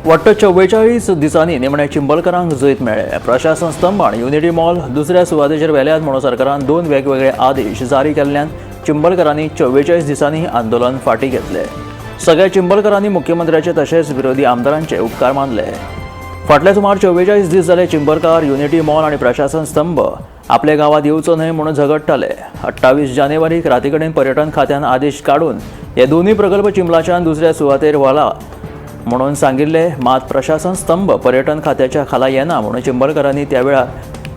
वट्ट 44 दिसांनी निमण्या चिंबलकरांक जैत मेळ्ळें. प्रशासन स्तंभ आनी युनिटी मॉल दुसऱ्या सुवातेचेर व्हेल्यात म्हणून सरकारान 2 वेगवेगळे आदेश जारी केल्ल्यान चिंबलकरांनी 44 दिसांनी आंदोलन फाटीं घेतलें. सगळ्या चिंबलकरांनी मुख्यमंत्र्याचे तशेंच विरोधी आमदारांचे उपकार मानले. फाटले सुमार 44 दीस जाले चिंबलकार युनिटी मॉल आनी प्रशासन स्तंभ आपल्या गांवात येवचो न्हय म्हणून झगडटाले. 28 जानेवारीक राती कडेन पर्यटन खात्यान आदेश काडून हे दोनूय प्रकल्प चिंबलाच्यान दुसऱ्या सुवातेर व्हला म्हणून सांगिल्ले. मात प्रशासन स्तंभ पर्यटन खात्याच्या खाला येना म्हणून चिंबलकरांनी त्या वेळार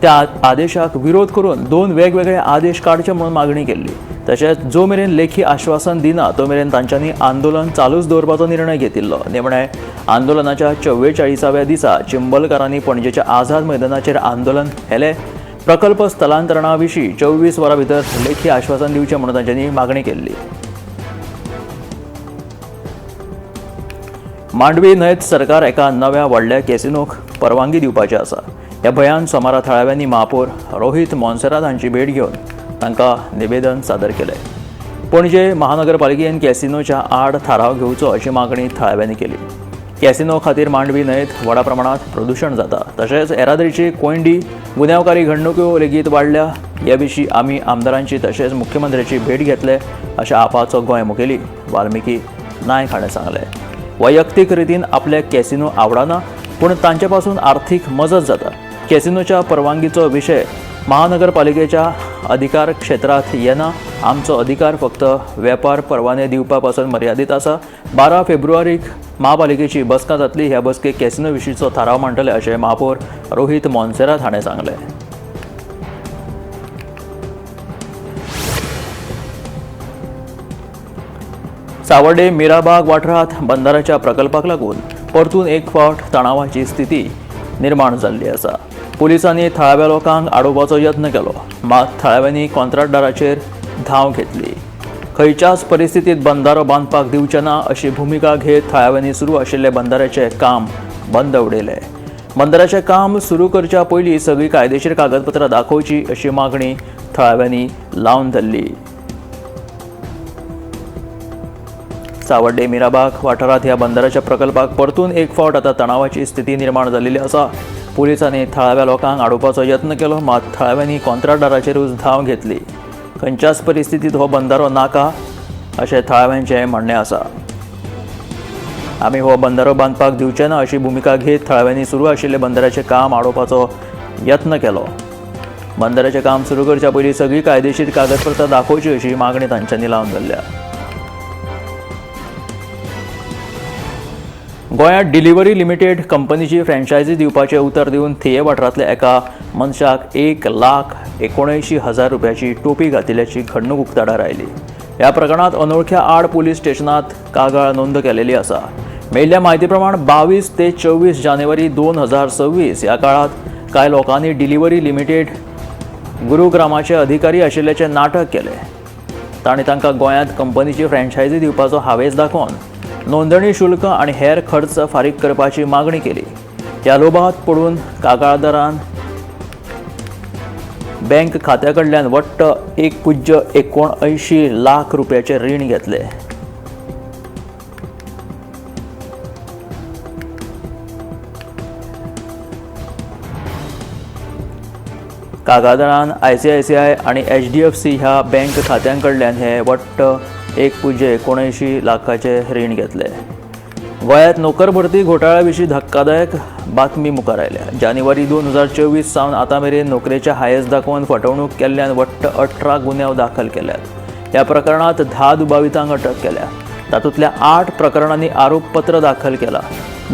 त्या आदेशाक विरोध करून 2 वेगवेगळे आदेश काडचे म्हणून मागणी केल्ली. तशेंच जो मेरेन लेखी आश्वासन दिना तो मेरेन तांच्यांनी आंदोलन चालूच दवरपाचो निर्णय घेतिल्लो. निमणे आंदोलनाच्या 44व्या दिसा चिंबलकारांनी पणजेच्या आझाद मैदानाचेर आंदोलन केलें. प्रकल्प स्थलांतरणा विशीं 24 वरां भितर लेखी आश्वासन दिवचें म्हणून तांच्यांनी मागणी केल्ली. मांडवी न्हंयत सरकार एका नव्या व्हडल्या कॅसिनोक परवानगी दिवपाची आसा. ह्या भंयान सोमारा थळाव्यांनी महापौर रोहित मोन्सेरात हांची भेट घेवन तांकां निवेदन सादर केलें. पणजे महानगरपालिकेन कॅसिनोच्या आड थाराव घेवचो अशी मागणी थळाव्यांनी केली. कॅसिनो खातीर मांडवी न्हंयत व्हडा प्रमाणांत प्रदुशण जाता, तशेंच येरादारीची कोंयडी, गुन्यांवकारी घडणुक्यो लेगीत वाडल्या. हे विशीं आमी आमदारांची तशेंच मुख्यमंत्र्याची भेट घेतले अशें आपाचो गोंय मुखेली वाल्मिकी नायक हाणें सांगलें. वैयक्तीक रितीन आपल्याक कॅसिनो आवडना, पूण तांचे पासून आर्थीक मजत जाता. कॅसिनोच्या परवानगीचो विशय महानगरपालिकेच्या अधिकार क्षेत्रांत येना. आमचो अधिकार फक्त वेपार परवाने दिवपा पासून मर्यादीत आसा. 12 फेब्रुवारीक महापालिकेची बसका जातली. ह्या बसकेक कॅसिनो विशींचो थाराव मांडटले अशें महापौर रोहित मोन्सेरात हाणें सांगलें. सावर्डे मिराबाग वाठारांत बंदाराच्या प्रकल्पाक लागून परतून एक फावट तणावाची स्थिती निर्माण जाल्ली आसा. पुलिसांनी थळाव्या लोकांक आडोवपाचो यत्न केलो, मात थळाव्यांनी कॉंत्राटदाराचेर धांव घेतली. खंयच्याच परिस्थितीत बंदारो बांदपाक दिवचे ना अशी भुमिका घेत थळाव्यांनी सुरू आशिल्ले बंदाऱ्याचें काम बंद उडयलें. बंदराचें काम सुरू करच्या पयलीं सगळीं कायदेशीर कागदपत्रां दाखोवची अशी मागणी थळाव्यांनी लावन धरली. सावर्डे मिराबाग वाठारांत ह्या बंदराच्या प्रकल्पाक परतून एक फावट आतां तणावाची स्थिती निर्माण जाल्ली आसा. पुलिसांनी थळाव्या लोकांक आडोवपाचो यत्न केलो, मात थळाव्यांनी कॉंत्राटदाराचेरूच धांव घेतली. खंयच्याच परिस्थितीत हो बंदारो नाका अशें थळाव्यांचें म्हणणें आसा. आमी हो बंदारो बांदपाक दिवचे ना अशी भुमिका घेत थळाव्यांनी सुरू आशिल्ले बंदराचें काम आडोवपाचो यत्न केलो. बंदराचें काम सुरू करच्या पयलीं सगळीं कायदेशीर कागदपत्रां दाखोवची अशी मागणी तांच्यांनी लावन धरल्या. गोंयांत डिलिव्हरी लिमिटेड कंपनीची फ्रँचायझी दिवपाचें उतर दिवन थिये वाठारांतल्या एका मनशाक 1,79,000 रुपयाची टोपी घातिल्ल्याची घडणूक उक्ताडार आयली. ह्या प्रकरणांत अनोळख्या आड पुलीस स्टेशनांत कागाळ नोंद केलेली आसा. मेळिल्ल्या म्हायती प्रमाण 22 ते 24 जानेवारी 2026 ह्या काळांत कांय लोकांनी डिलिव्हरी लिमिटेड गुरुग्रामाचे अधिकारी आशिल्ल्याचें नाटक केलें. तांणी तांकां गोंयांत कंपनीची फ्रँचायझी दिवपाचो हावेस दाखोवन नोंदणी शुल्क आनी हेर खर्च फारीक करपाची मागणी केली. ह्या लोभांत पडून कागाळदारान बँक खात्या कडल्यान वट्ट 1.79 लाख रुपयाचें रीण घेतलें. कागाळदारान ICICI आनी HDFC ह्या बँक खात्यां कडल्यान हे वट्ट 1.79 लाखाचें रीण घेतलें. गोंयांत नोकर भरती घोटाळ्या विशीं धक्कादायक बातमी मुखार आयल्या. जानेवारी 2024 सावन आतां मेरेन नोकरेचे हायस दाखोवन फटवणूक केल्ल्यान वट्ट 18 गुन्यांव दाखल केल्यात. ह्या प्रकरणांत 10 दुबावितांक अटक केल्या. तातूंतल्या 8 प्रकरणांनी आरोपपत्र दाखल केला.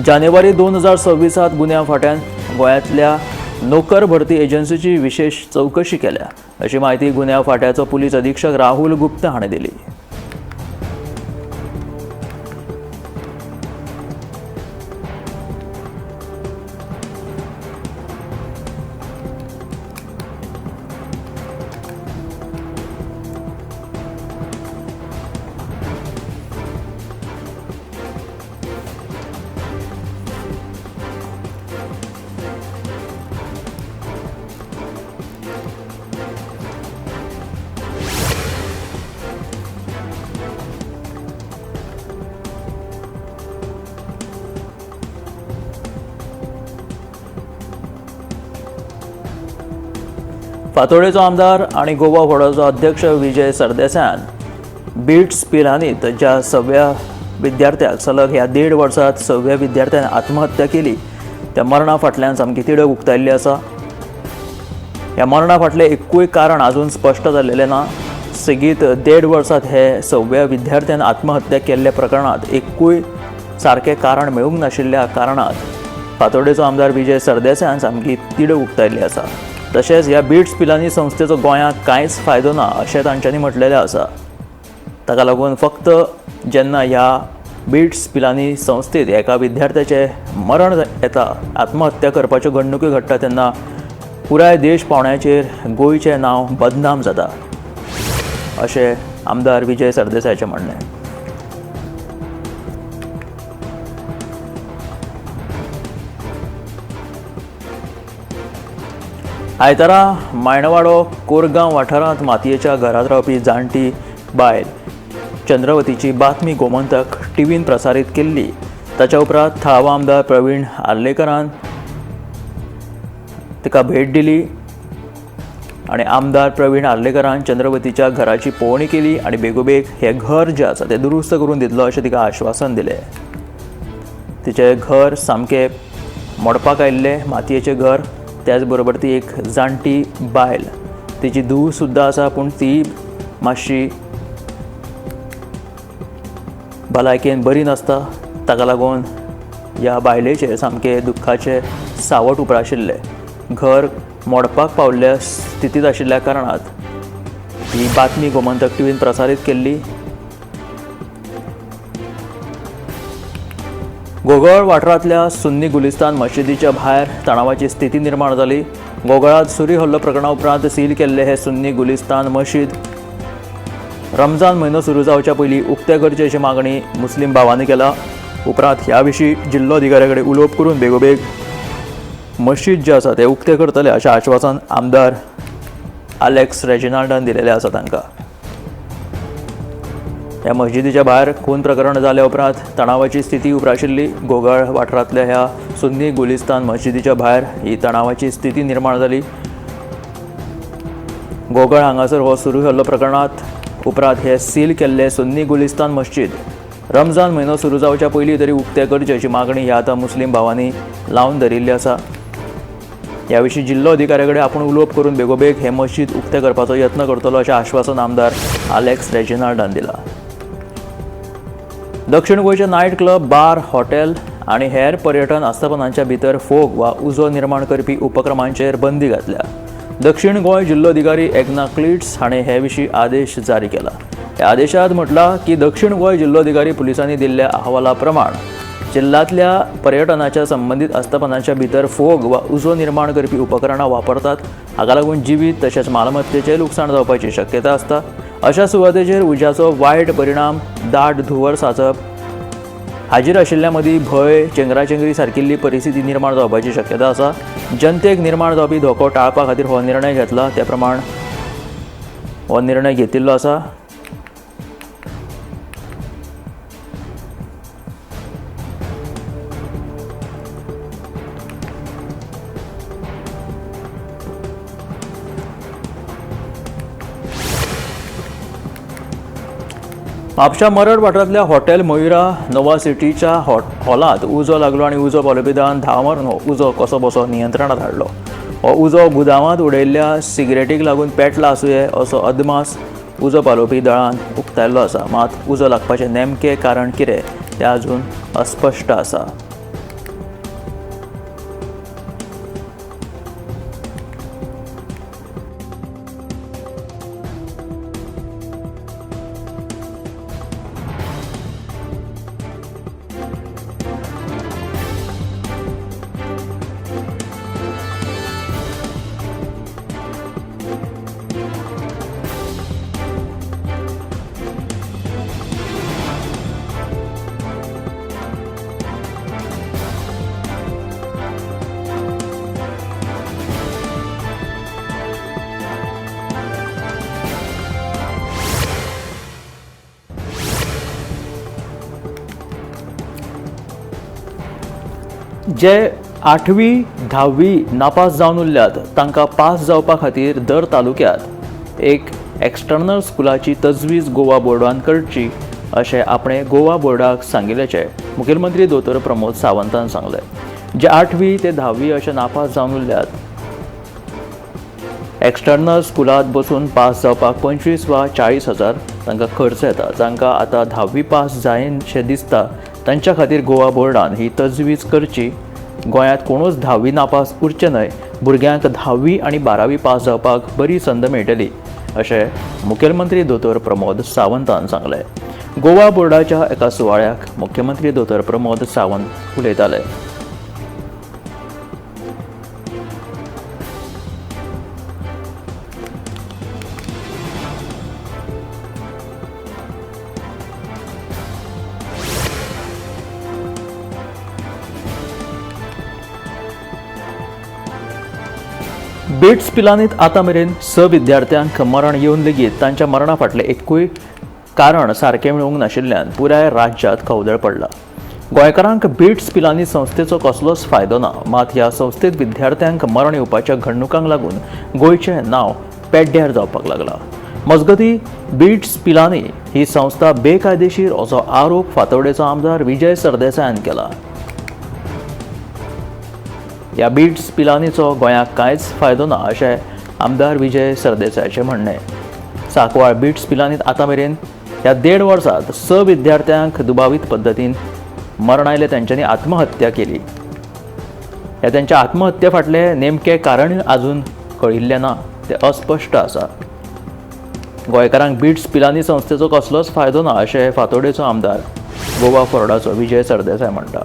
जानेवारी 2026 गुन्यांव फांट्यान गोंयांतल्या नोकर भरती एजन्सीची विशेष चवकशी केल्या अशी म्हायती गुन्यांव फांट्याचो पुलीस अधीक्षक राहुल गुप्ता हाणें दिली. फातोर्डेचो आमदार आनी गोवा फॉरवर्डाचो अध्यक्ष विजय सरदेसायान बिट्स पिलानीत ज्या सव्या विद्यार्थ्याक सलग ह्या 1.5 वर्सात सव्या विद्यार्थ्यान आत्महत्या केली त्या मरणा फाटल्यान सामकी तिडक उक्तायल्ली आसा. ह्या मरणा फाटलें एकूय कारण अजून स्पश्ट जाल्लें ना. सेगीत 1.5 वर्सात हे सव्या विद्यार्थ्यान आत्महत्या केल्ल्या प्रकरणांत एकूय सारकें कारण मेळूंक नाशिल्ल्या कारणान फातोर्डेचो आमदार विजय सरदेसायान सामकी तिडक उक्तायल्ली आसा. तशेंच ह्या बिट्स पिलानी संस्थेचो गोंयांक कांयच फायदो ना अशें तांच्यांनी म्हटलेलें आसा. ताका लागून फक्त जेन्ना ह्या बिट्स पिलानी संस्थेत एका विद्यार्थ्याचें मरण येता, आत्महत्या करपाच्यो घडणुक्यो घडटा तेन्ना पुराय देश पावण्याचेर गोंयचें नांव बदनाम जाता अशें आमदार विजय सरदेसायाचें म्हणणें. आयतारा मायणवाडो कोरगांव वाठारांत मातयेच्या घरांत रावपी जाणटी बायल चंद्रवतीची बातमी गोमंतक टीव्हीन प्रसारीत केल्ली. ताच्या उपरांत थळावा आमदार प्रवीण आर्लेकरान तिका भेट दिली आनी आमदार प्रवीण आर्लेकरान चंद्रवतीच्या घराची पळोवणी केली आनी बेगोबेग हें घर जें आसा तें दुरुस्त करून दितलो अशें तिका आश्वासन दिलें. तिचें घर सामकें मोडपाक आयिल्लें मातयेचें घर, त्याच बरोबर ती एक जाणटी बायल, तिची धूव सुद्दां आसा पूण ती मातशी भलायकेन बरी नासता. ताका लागून ह्या बायलेचेर सामकें दुख्खाचें सावट उप्राशिल्लें. घर मोडपाक पावल्ल्या स्थितींत आशिल्ल्या कारणान ही बातमी गोमंतक टीव्हीन प्रसारीत केल्ली. गोगळ वाठारांतल्या सुन्नी गुलिस्तान मशिदीच्या भायर तणावाची स्थिती निर्माण जाली. गोगळांत सुरी हल्लो प्रकरणा उपरांत सील केल्ले हे सुन्नी गुलिस्तान मशीद रमजान म्हयनो सुरू जावच्या पयलीं उक्ते करचे अशी मागणी मुस्लीम भावांनी केला. उपरांत ह्या विशीं जिल्लो अधिकाऱ्या कडेन उलोवप करून बेगोबेग मशीद जे आसा ते उक्ते करतले अशें आश्वासन आमदार आलेक्स रेजिनाल्डान दिलेलें आसा तांकां. ह्या मस्जिदीच्या भायर खून प्रकरण जाल्या उपरांत तणावाची स्थिती उप्राशिल्ली. गोगळ वाठारांतल्या ह्या सुन्नी गुलिस्तान मस्जिदीच्या भायर ही तणावाची स्थिती निर्माण जाली. गोगळ हांगासर हो सुरू जाल्लो प्रकरणांत उपरांत हे सील केल्ले सुन्नी गुलिस्तान मस्जिद रमजान म्हयनो सुरू जावच्या पयलीं तरी उक्ते करचे अशी मागणी ह्या आतां मुस्लीम भावांनी लावन धरिल्ली आसा. ह्या विशीं जिल्लो अधिकाऱ्या कडेन आपूण उलोवप करून बेगोबेग हे मस्जिद उक्ते करपाचो यत्न करतलो अशें आश्वासन आमदार आलेक्स रेजिनाल्डान दिलां. दक्षिण गोंयचे नायट क्लब, बार, हॉटेल आनी हेर पर्यटन आस्थापनांच्या भितर फोग वा उजो निर्माण करपी उपक्रमांचेर बंदी घातल्या. दक्षिण गोंय जिल्लोधिकारी एकना क्लिट्स हाणें हे विशीं आदेश जारी केला. ह्या आदेशांत म्हटलां की दक्षिण गोंय जिल्लोधिकारी पुलिसांनी दिल्ल्या अहवाला प्रमाण जिल्ल्यांतल्या पर्यटनाच्या संबंदीत आस्थापनांच्या भितर फोग वा उजो निर्माण करपी उपकरणां वापरतात. हाका लागून जिवीत तशेंच मालमत्तेचें लुकसाण जावपाची शक्यता आसता. अशा सुवातेचेर उज्याचो वायट परिणाम, दाट धुंवर साचप, हाजीर आशिल्ल्या मदीं भंय, चेंगराचेंगरी सारकिल्ली परिस्थिती निर्माण जावपाची शक्यता आसा. जनतेक निर्माण जावपी धोको टाळपा खातीर हो निर्णय घेतला. त्या प्रमाण हो निर्णय घेतिल्लो आसा. म्हापशा मरड वाठारांतल्या हॉटेल मयुरा नोवा सिटीच्या हॉलांत उजो लागलो आनी उजो पालोवपी दळान धांव मारून हो उजो कसो बसो नियंत्रणांत हाडलो. हो उजो गुदावांत उडयल्ल्या सिगरेटीक लागून पेटला आसुये असो अदमास उजो पालोवपी दळान उक्तायल्लो आसा. मात उजो लागपाचें नेमकें कारण कितें तें अजून अस्पश्ट आसा. जे आठवी धावी नापास जावन उरल्यात तांकां पास जावपा खातीर दर तालुक्यांत एक एक्सटर्नल स्कुलाची तजवीज गोवा बोर्डान करची अशें आपणें गोवा बोर्डाक सांगिल्ल्याचें मुखेलमंत्री दोतोर प्रमोद सावंतान सांगलें. जे आठवी ते धावी अशें नापास जावन उरल्यात एक्सटर्नल स्कुलांत बसून पास जावपाक 25 वा 40 हजार तांकां खर्च येता. जांकां आतां धावी पास जायनशें दिसता तांच्या खातीर गोवा बोर्डान ही तजवीज करची. गोंयांत कोणूच धावी नापास उरचें न्हय, भुरग्यांक धावी आनी बारावी पास जावपाक बरी संद मेळटली अशें मुखेलमंत्री दोतोर प्रमोद सावंतान सांगलें. गोवा बोर्डाच्या एका सुवाळ्याक मुख्यमंत्री दोतोर प्रमोद सावंत उलयताले. बिट्स पिलानीत आतां मेरेन 6 विद्यार्थ्यांक मरण येवन लेगीत तांच्या मरणा फाटलें एकूय कारण सारकें मेळूंक नाशिल्ल्यान पुराय राज्यांत खवदळ पडला. गोंयकारांक बिट्स पिलानी संस्थेचो कसलोच फायदो ना, मात ह्या संस्थेत विद्यार्थ्यांक मरण येवपाच्या घडणुकांक लागून गोंयचें नांव पेड्ड्यार जावपाक लागलां. मजगतीं बिट्स पिलानी ही संस्था बेकायदेशीर असो आरोप फातोर्डेचो आमदार विजय सरदेसायान केला. ह्या बिट्स पिलानीचो गोंयाक कांयच फायदो ना अशें आमदार विजय सरदेसायाचें म्हणणें. सांकवाळ बिट्स पिलानीत आतां मेरेन ह्या 1.5 वर्सांत 6 विद्यार्थ्यांक दुबावीत पद्दतीन मरण आयलें, तांच्यांनी आत्महत्या केली. ह्या तांच्या आत्महत्ये फाटलें नेमकें कारण अजून कळिल्लें ना, तें अस्पश्ट आसा. गोंयकारांक बिट्स पिलानी संस्थेचो कसलोच फायदो ना अशें फातोर्डेचो आमदार गोवा फोर्डाचो विजय सरदेसाय म्हणटा.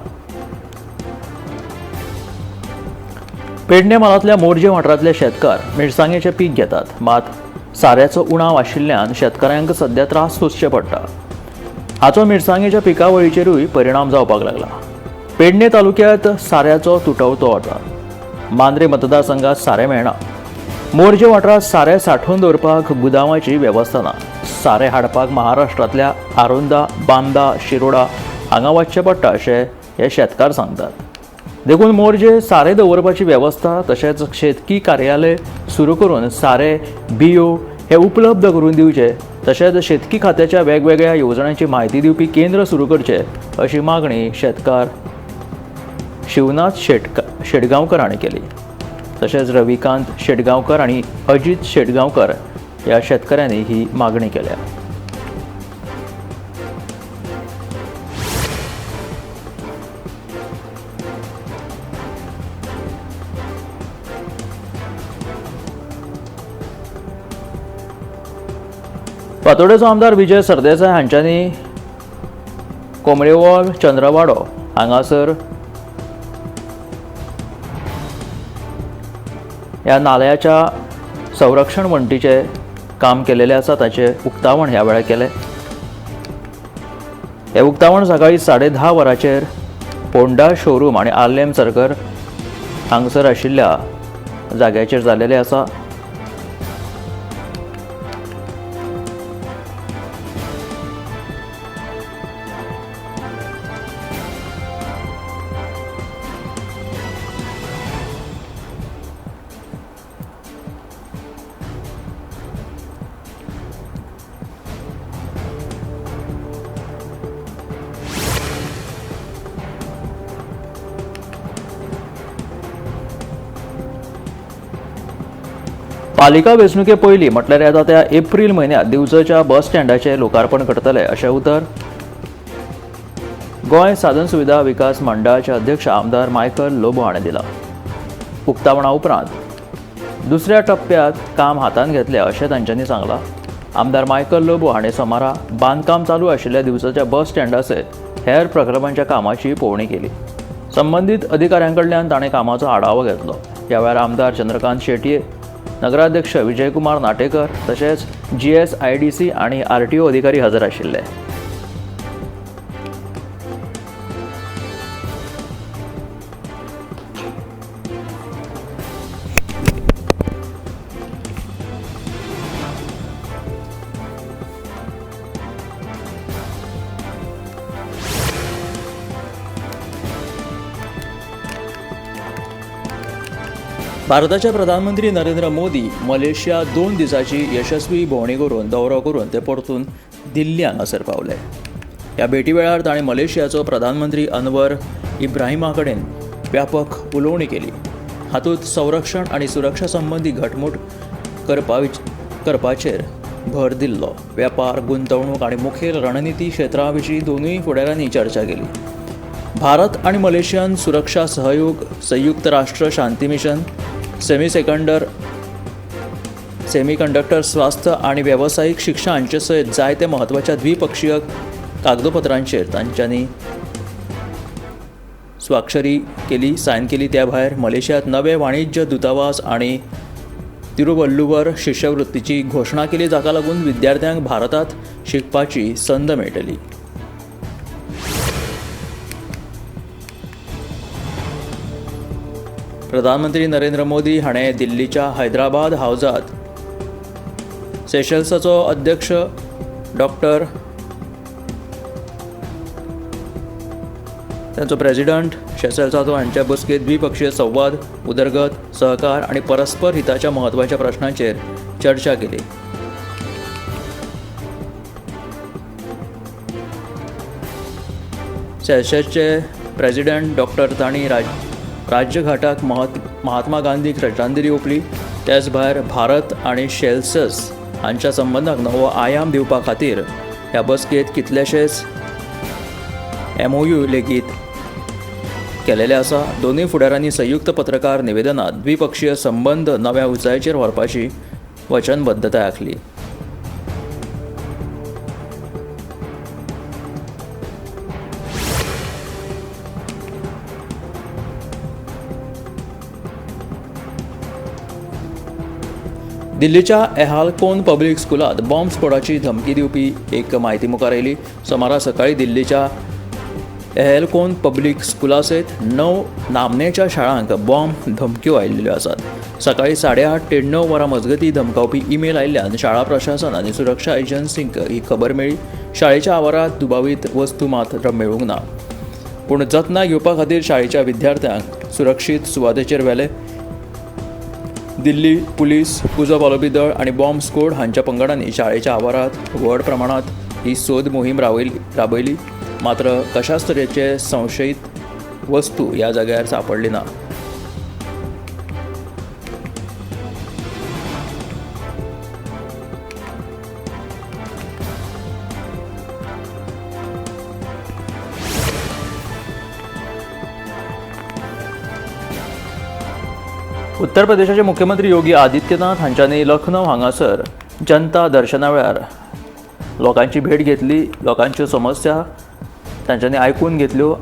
पेडणे म्हालांतल्या मोरजे वाठारांतले शेतकार मिरसांगेचें पीक घेतात, मात साऱ्याचो उणाव आशिल्ल्यान शेतकारांक सध्या त्रास सोंसचे पडटा. हाचो मिरसांगेच्या पिकावळीचेरूय परिणाम जावपाक लागला. पेडणे तालुक्यांत साऱ्याचो तुटवतो वता. मांद्रे मतदारसंघात सारें मेळना. मोरजे वाठारांत सारें सांठोवन दवरपाक गुदांवाची वेवस्था ना. सारें हाडपाक महाराष्ट्रांतल्या आरोंदा, बांदा, शिरोडा हांगा वचचें पडटा अशें हे शेतकार सांगतात. देखून मोरजे सारें दवरपाची वेवस्था तशेंच शेतकी कार्यालय सुरू करून सारें, बियो हे उपलब्ध करून दिवचे, तशेंच शेतकी खात्याच्या वेगवेगळ्या येवजण्यांची म्हायती दिवपी केंद्र सुरू करचें अशी मागणी शेतकार शिवनाथ शेटगांवकर हांणी केली. तशेंच रविकांत शेटगांवकर आनी अजीत शेटगांवकर ह्या शेतकऱ्यांनी ही मागणी केल्या. फातोर्डेचो आमदार विजय सरदेसाय हांच्यांनी कोमळेवॉल चंद्रवाडो हांगासर ह्या नाल्याच्या संरक्षण वण्टीचें काम केलेलें आसा ताचें उक्तावण ह्या वेळार केलें. हें उक्तावण सकाळीं 10:30 वरांचेर होंडा शोरूम आनी आर्लेम सर्कल हांगसर आशिल्ल्या जाग्याचेर जाल्लेलें आसा. पालिका वेंचणुके पयलीं म्हटल्यार येता त्या एप्रील म्हयन्यांत दिवचलच्या बस स्टँडाचें लोकार्पण करतले अशें उतर गोंय साधन सुविधा विकास मंडळाचे अध्यक्ष आमदार मायकल लोबो हाणें दिलां. उक्तावणा उपरांत दुसऱ्या टप्प्यांत काम हातांत घेतलें अशें तांच्यांनी सांगलां. आमदार मायकल लोबो हाणें सोमारा बांदकाम चालू आशिल्ल्या दिवचलच्या बस स्टँडा सयत हेर प्रकल्पांच्या कामाची पळोवणी केली. संबंदीत अधिकाऱ्यां कडल्यान ताणें कामाचो आढावो घेतलो. ह्या वेळार आमदार चंद्रकांत शेटये, नगराध्यक्ष विजयकुमार नाटेकर तशेंच GSIDC आनी RTO अधिकारी हजर आशिल्ले. भारताचे प्रधानमंत्री नरेंद्र मोदी मलेशिया 2 दिसांची यशस्वी भोंवडी करून दौरो करून ते परतून दिल्ली हांगासर पावले. ह्या भेटी वेळार ताणें मलेशियाचो प्रधानमंत्री अनवर इब्राहिमा कडेन व्यापक उलोवणी केली. हातूंत संरक्षण आनी सुरक्षा संबंदी घटमूट करपाचेर भर दिल्लो. वेपार, गुंतवणूक आनी मुखेल रणनिती क्षेत्रां विशीं दोनूय फुडाऱ्यांनी चर्चा केली. भारत आनी मलेशियान सुरक्षा सहयोग, संयुक्त राष्ट्र शांती मिशन, सेमीकंडक्टर, स्वास्थ्य आनी वेवसायीक शिक्षा हांचे सयत जायते म्हत्वाच्या द्विपक्षीय कागदपत्रांचेर तांच्यांनी स्वाक्षरी केली, सायन केली. त्या भायर मलेशियांत नवे वाणिज्य दूतावास आनी तिरुवल्लुवर शिश्यवृत्तीची घोशणा केली, जाका लागून विद्यार्थ्यांक भारतांत शिकपाची संद मेळटली. प्रधानमंत्री नरेंद्र मोदी हाणें दिल्लीच्या हैदराबाद हावजांत सेशल्साचो अध्यक्ष डॉक्टर तांचो प्रेसिडंट शेसल्साचो हांच्या बसकेंत द्विपक्षीय संवाद, उदरगत, सहकार आनी परस्पर हिताच्या म्हत्वाच्या प्रश्नांचेर चर्चा केली. सेशल्सचे प्रेसिडंट डॉक्टर तांणी राज्यघाटाक महात्मा गांधीक श्रद्धांजली ओंपली. त्याच भायर भारत आनी शेल्सस हांच्या संबंदाक नवो आयाम दिवपा खातीर ह्या बसकेंत कितलेशेच MOU लेगीत केलेले आसा. दोनूय फुडाऱ्यांनी संयुक्त पत्रकार निवेदनांत द्विपक्षीय संबंद नव्या उंचायेचेर व्हरपाची वचनबद्धताय आखली. दिल्लीच्या एहालकोन पब्लिक स्कुलांत बॉम्ब स्फोटाची धमकी दिवपी एक म्हायती मुखार आयली. सोमारा सकाळीं दिल्लीच्या एहलकोन पब्लिक स्कुला सयत 9 नामनेच्या शाळांक बॉम्ब धमक्यो आयिल्ल्यो आसात. सकाळीं 8:30 ते 9 वरां मजगतीं धमकावपी ईमेल आयिल्ल्यान शाळा प्रशासन आनी सुरक्षा एजन्सींक ही खबर मेळ्ळी. शाळेच्या आवारांत दुबावीत वस्तू मात मेळूंक ना, पूण जतनाय घेवपा खातीर शाळेच्या विद्यार्थ्यांक सुरक्षीत सुवातेचेर व्हेले. दिल्ली पुलीस, उजो पालोवपी दळ आनी बॉम्ब स्क्वॉड हांच्या पंगडांनी शाळेच्या आवारांत व्हड प्रमाणांत ही सोद मोहीम राबयली. मात्र कशाच तरेचे संशयीत वस्तू ह्या जाग्यार सांपडली ना. उत्तर प्रदेशाचे मुख्यमंत्री योगी आदित्यनाथ हांच्यांनी लखनौ हांगासर जनता दर्शना वेळार लोकांची भेट घेतली. लोकांच्यो समस्या तांच्यांनी आयकून घेतल्यो.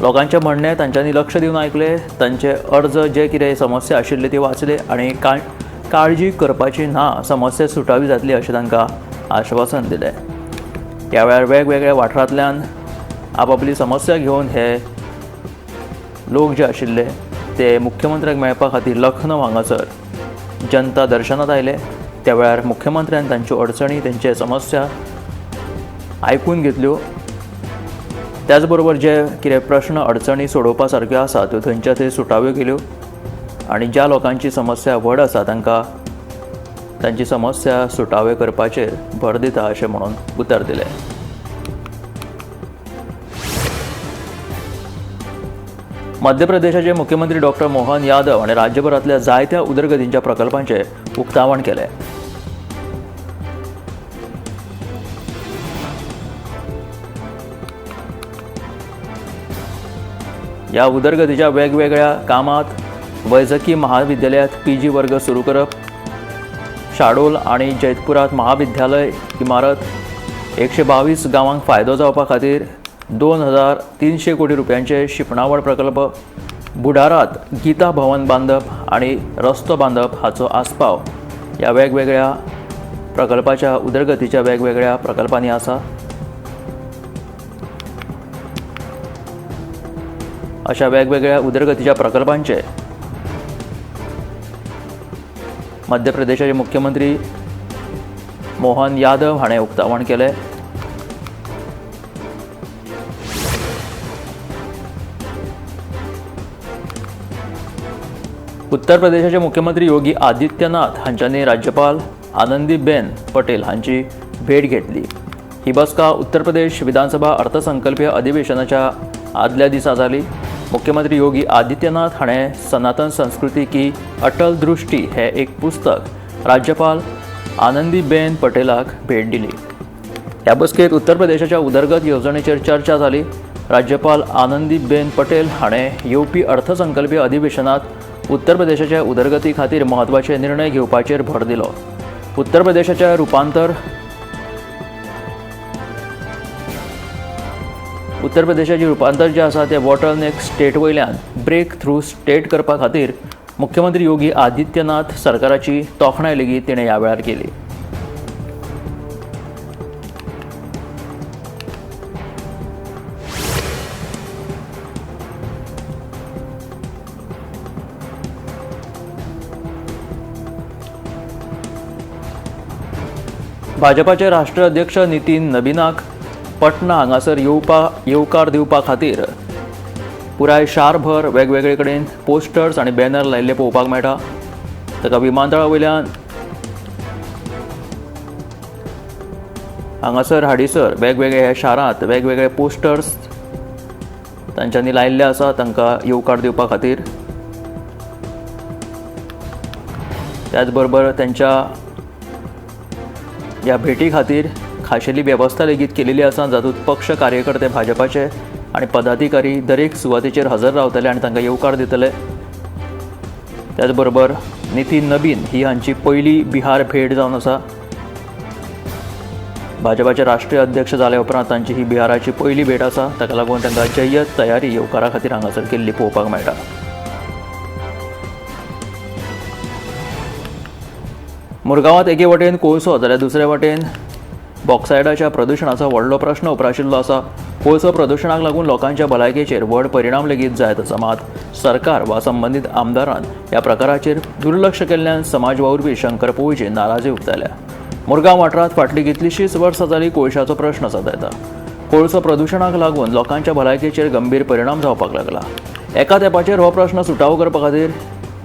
लोकांचें म्हणणें तांच्यांनी लक्ष दिवन आयकलें. तांचे अर्ज जे कितें समस्या आशिल्ले ते वाचले आनी काळजी करपाची ना, समस्या सुटावी जातली अशें तांकां आश्वासन दिलें. ह्या वेळार वेगवेगळ्या वाठारांतल्यान आपापली समस्या घेवन हे लोक जे आशिल्ले ते मुख्यमंत्र्याक मेळपा खातीर लखनौ हांगासर जनता दर्शनांत आयले. त्या वेळार मुख्यमंत्र्यान तांच्यो अडचणी, तांच्यो समस्या आयकून घेतल्यो. त्याचबरोबर जे कितें प्रश्न अडचणी सोडोवपा सारक्यो आसा त्यो थंयच्या थंय सुटाव्यो केल्यो आनी ज्या लोकांची समस्या व्हड आसा तांकां तांची समस्या सुटाव्यो करपाचेर भर दिता अशें म्हणून उतर दिलें. मध्य प्रदेशाचे मुख्यमंत्री डॉक्टर मोहन यादव हाणें राज्यभरांतल्या जायत्या उदरगतींच्या प्रकल्पांचें उक्तावण केलें. ह्या उदरगतीच्या वेगवेगळ्या कामांत वैजकी महाविद्यालयांत PG वर्ग सुरू करप, शाडोल आनी जैतपुरांत महाविद्यालय इमारत, 122 गांवांक फायदो जावपा खातीर 2300 कोटी रुपयांचे शिंपणावळ प्रकल्प, बुडारात गीता भवन बांदप आनी रस्तो बांदप हाचो आस्पाव ह्या वेगवेगळ्या प्रकल्पाच्या उदरगतीच्या वेगवेगळ्या प्रकल्पांनी आसा. अशा वेगवेगळ्या उदरगतीच्या प्रकल्पांचे मध्य प्रदेशाचे मुख्यमंत्री मोहन यादव हाणें उक्तावण केलें. उत्तर प्रदेशाचे मुख्यमंत्री योगी आदित्यनाथ हांच्यांनी राज्यपाल आनंदीबेन पटेल हांची भेट घेतली. ही बसका उत्तर प्रदेश विधानसभा अर्थसंकल्पीय अधिवेशनाच्या आदल्या दिसा जाली. मुख्यमंत्री योगी आदित्यनाथ हाणें सनातन संस्कृती की अटल दृष्टी हे एक पुस्तक राज्यपाल आनंदीबेन पटेलाक भेट दिली. ह्या बसकेत उत्तर प्रदेशाच्या उदरगत येवजणेचेर चर्चा जाली. राज्यपाल आनंदीबेन पटेल हाणें येवपी अर्थसंकल्पीय अधिवेशनात उत्तर प्रदेशाच्या उदरगती खातीर म्हत्वाचे निर्णय घेवपाचेर भर दिलो. उत्तर प्रदेशाच्या रुपांतर उत्तर प्रदेशाचे रुपांतर जे आसा ते बॉटलनेक स्टेट वयल्यान ब्रेक थ्रू स्टेट करपा खातीर मुख्यमंत्री योगी आदित्यनाथ सरकाराची तोखणाय लेगीत तिणें ह्या वेळार केली. भाजपाचे राष्ट्रीय अध्यक्ष नितीन नबीनाक पटना हांगासर येवकार दिवपा खातीर पुराय शारभर वेगवेगळे कडेन पोस्टर्स आनी बॅनर लायिल्ले पळोवपाक मेळटा. ताका विमानतळा वयल्यान हांगासर हाडीसर वेगवेगळ्या शारांत वेगवेगळे पोस्टर्स तांच्यांनी लायिल्ले आसा तांकां येवकार दिवपा खातीर. त्याच बरोबर तांच्या ह्या भेटी खातीर खाशेली वेवस्था लेगीत केलेली आसा, जातूंत पक्ष कार्यकर्ते भाजपाचे आनी पदाधिकारी दरेक सुवातेचेर हजर रावतले आनी तांकां येवकार दितले. त्याच बरोबर नितीन नबीन ही हांची पयली बिहार भेट जावन आसा. भाजपाचे राष्ट्रीय अध्यक्ष जाल्या उपरांत तांची ही बिहाराची पयली भेट आसा. ताका लागून तांकां जय्यत तयारी येवकारा खातीर हांगासर केल्ली पळोवपाक मेळटा. मुरगांवांत एके वटेन कोळसो जाल्यार दुसरे वटेन बॉक्सायडाच्या प्रदुशणाचो व्हडलो प्रश्न उप्राशिल्लो आसा. कोळसो प्रदुशणाक लागून लोकांच्या भलायकेचेर व्हड परिणाम लेगीत जायत आसा. मात सरकार वा संबंदीत आमदारान ह्या प्रकाराचेर दुर्लक्ष केल्ल्यान समाज वावुरपी शंकर पोळजी नाराजी उक्तायल्या. मुरगांव वाठारांत फाटलीं कितलींशींच वर्सां जाली कोळशाचो प्रश्न सतायता. कोळसो प्रदुशणाक लागून लोकांच्या भलायकेचेर गंभीर परिणाम जावपाक लागला. एका तेंपाचेर हो प्रश्न सुटावो करपा खातीर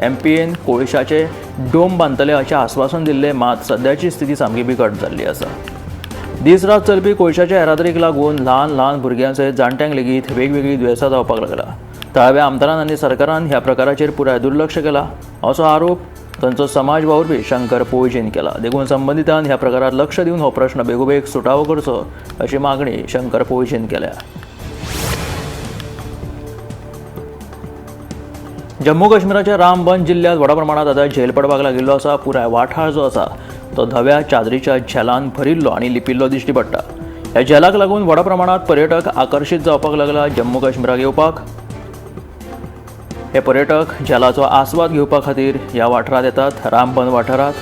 एमपीएन कोळशाचे डोम बांदतले अशें आस्वासन दिल्लें, मात सद्याची स्थिती सामकी बिकट जाल्ली आसा. दीस रात चलपी कोळशाच्या येरादारीक लागून ल्हान ल्हान भुरग्यां सयत जाणट्यांक लेगीत वेगवेगळीं दुयेंसां जावपाक लागला. थळाव्या आमदारान आनी सरकारान ह्या प्रकाराचेर पुराय दुर्लक्ष केला असो आरोप थंयचो समाज वावुरपी शंकर पोळजीन केला. देखून संबंदितान ह्या प्रकारात लक्ष दिवन हो प्रश्न बेगोबेग सुटावो करचो अशी मागणी शंकर पोळजीन केल्या. जम्मू काश्मीराच्या रामबन जिल्ल्यांत व्हडा प्रमाणात आतां झेल पडपाक लागिल्लो आसा. पुराय वाठार जो आसा तो धव्या चादरीच्या झेलान भरिल्लो आनी लिपिल्लो दिश्टी पडटा. ह्या झेलाक लागून व्हडा प्रमाणात पर्यटक आकर्शीत जावपाक लागला जम्मू काश्मीराक येवपाक. हे पर्यटक झेलाचो आस्वाद घेवपा खातीर ह्या वाठारांत येतात. रामबन वाठारांत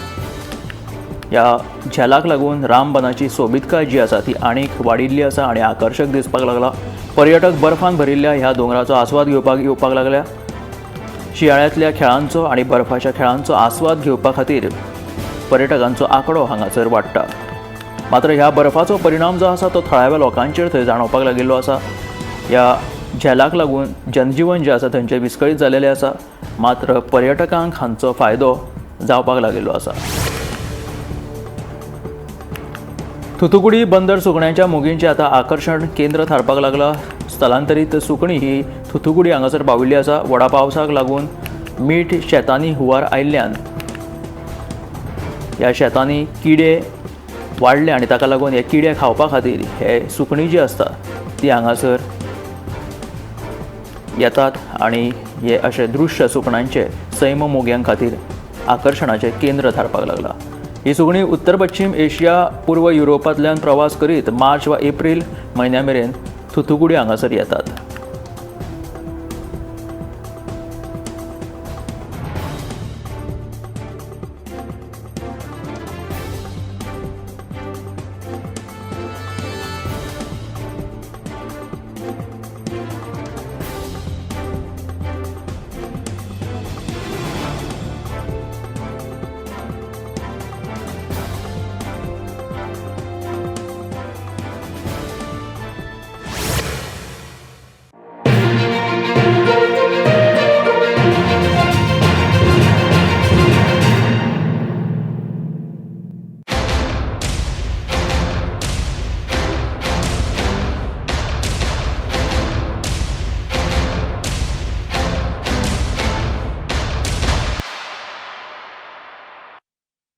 ह्या झेलाक लागून रामबनाची सोबीतकाय जी आसा ती आनीक वाडिल्ली आसा आनी आकर्शक दिसपाक लागला. पर्यटक बर्फान भरिल्ल्या ह्या दोंगराचो आस्वाद घेवपाक येवपाक लागल्या. शिंयाळ्यांतल्या खेळांचो आनी बर्फाच्या खेळांचो आस्वाद घेवपा खातीर पर्यटकांचो आंकडो हांगासर वाडटा. मात्र ह्या बर्फाचो परिणाम जो आसा तो थळाव्या लोकांचेर थंय जाणवपाक लागिल्लो आसा. ह्या झेलाक लागून जनजीवन जें आसा थंयचें विस्कळीत जालेलें आसा. मात्र पर्यटकांक हांचो फायदो जावपाक लागिल्लो आसा. थुथुकुडी बंदर सुकण्यांच्या मोगींचें आतां आकर्शण केंद्र थारपाक लागलां. स्थलांतरीत सुकणी ही थुथुकुडी हांगासर पाविल्ली आसा. व्हडा पावसाक लागून मीठ शेतांनी हुंवार आयिल्ल्यान ह्या शेतांनी किडे वाडले आनी ताका लागून हे किडे खावपा खातीर हे सुकणी जी आसता ती हांगासर येतात आनी हे अशें दृश्य सुकण्यांचें सैम मोग्यां खातीर आकर्शणाचें केंद्र थारपाक लागलां. ही सुकणी उत्तर पश्चीम एशिया पूर्व युरोपांतल्यान प्रवास करीत मार्च वा एप्रील म्हयन्या मेरेन थुथुकुडी हांगासर येतात.